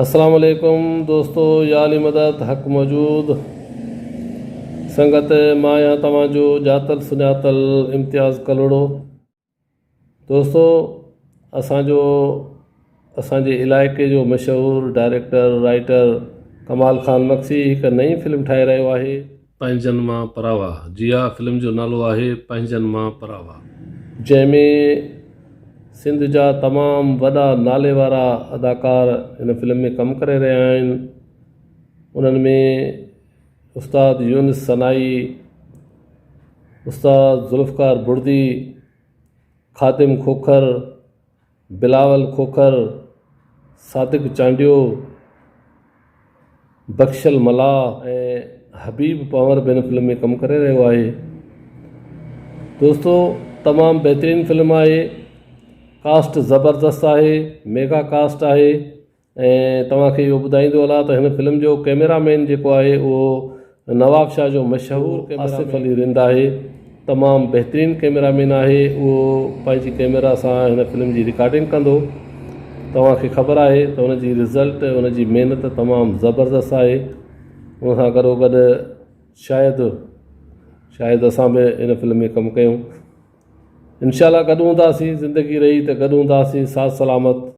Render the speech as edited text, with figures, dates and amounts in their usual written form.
السلام عليڪم دوستو يا علي مدد حق موجود سنگت مان آهيان توهان جو ڄاتل سڃاتل امتياز ڪلهوڙو دوستو اسان جو اسان جي علائقي جو مشهور ڊائريڪٽر رائيٽر ڪمال خان مگسي هڪ نئين فلم ٺاهي رهيو آهي. پنهنجن مان پراوا جي ها فلم جو نالو آهي پنهنجن مان پراوا. جنهن ۾ سنڌ جا تمام وڏا نالي وارا اداڪار هن فلم ۾ ڪم ڪري رهيا آهن انهن ۾ استاد يونس ثنائي، استاد ذوالفقار بڙدي، خادم کوکر، بلاول کوکر، صادق چانڊيو، بخشل ملاح ۽ حبيب پنهور به هن فلم ۾ ڪم ڪري رهيو آهي. دوستو تمام بهترين فلم آهي ڪاسٽ زبردست آهي ميگا ڪاسٽ آهي ۽ توهان کي اهو ٻڌائيندو هلان ته هن فلم جو ڪئميرا مين جيڪو آهي اهو نواب شاهه جو مشهور آصف علي رند آهي تمام بهترين ڪئميرا مين آهي اهو پنهنجي ڪئميرا سان هن فلم جي رڪارڊنگ ڪندو توهان کي خبر آهي ته ان جي رزلٽ ان جي محنت تمام زبردست آهي ان سان گڏو گڏ شايد شايد اسان به هن فلم ۾ ڪم ڪيون انشاء الله گڏ هونداسين زندگي رهي ته گڏ هونداسين ساٿ سلامت.